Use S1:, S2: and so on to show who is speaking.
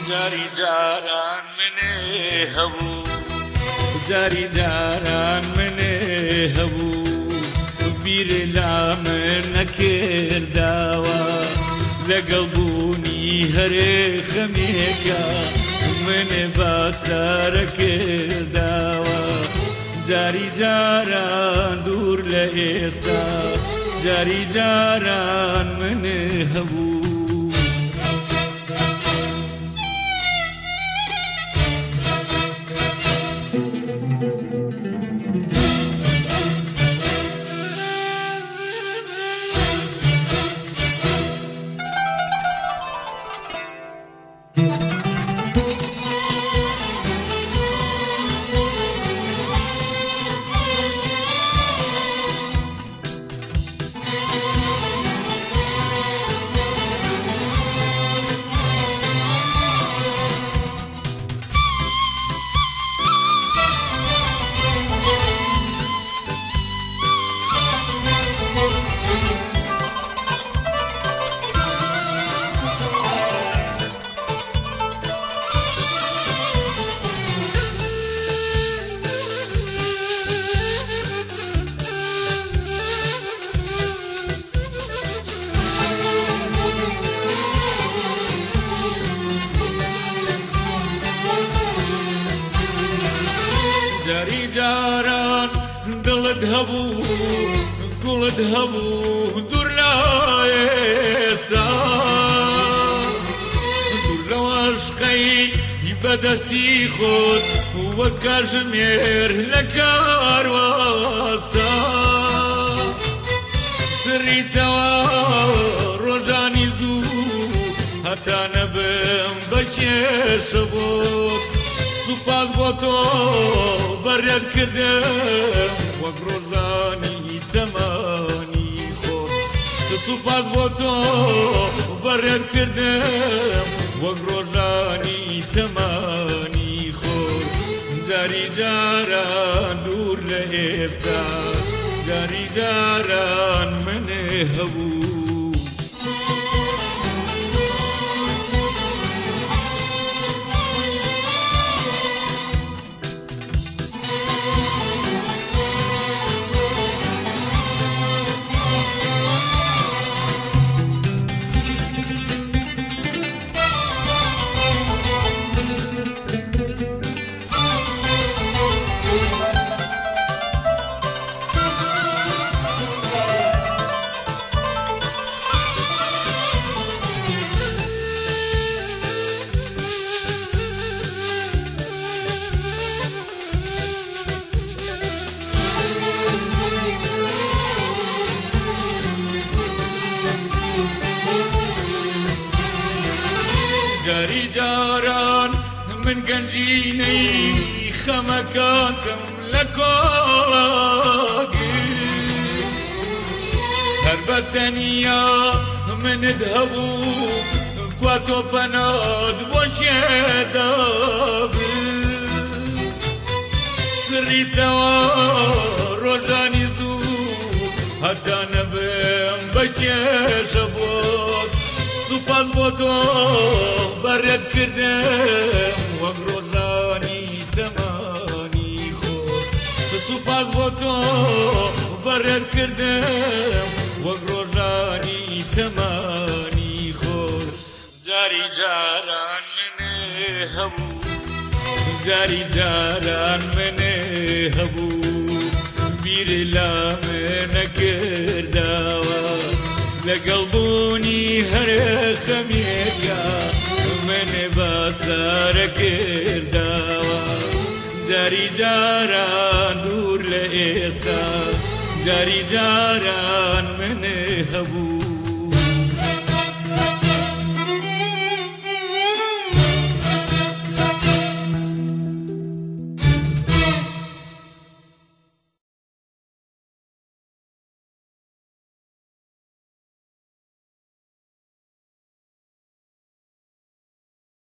S1: جاری جاران منێ هەبوو، جاری جاران منێ هەبوو، بیر لا من نەکرداوە، لەگەڵ بوونی هەرێ خەمێکە منێ باسارە کرداوە. جاری جاران دوور لە ئێستا، جاری جاران منێ هەبوو. جاری جاران دڵت هەبوو، گوڵت هەبوو، دوور لە ئێستا، دوور لەو عەشقەی بەدەستی خۆت وەک کاژمێر لە کار وەستا. سڕیتەوە ڕۆژانی زوو، هەتا نەبم بە کێشە بۆت. سوپاس بۆ تۆ بەڕێت کردم وەک ڕۆژانی تەمانی خۆت. سوپاس بۆ تۆ بەڕێت کردم وەک ڕۆژانی تەمانی خۆت. جاری جاران دوور لە ئێستا، جاری جاران منێ هەبوو. جاری جاران من گەنجینەی خەمەکانتم لە کۆڵاگی، هەر بە تەنیا منت هەبوو، کوا تۆ پەنات بۆ شێدابی. سڕیتەوە ڕۆژانی زوو، هەتا نەبم بە کێشە بۆت. سوپاس بۆ تۆ بەڕێت کردم وەک ڕۆژانی تەمانی خۆت. سوپاس بۆ تۆ بەڕێت کردم وەک ڕۆژانی تەمانی خۆت. جاری جاران منێ هەبوو، جاری جاران منێ هەبوو، بیر لا منەکرداوە، لەگەڵ بوونی هەرێ خەمێکە منێ باسارە کرداوە. جاری جاران دوور لە ئێستا، جاری جاران منێ هەبوو.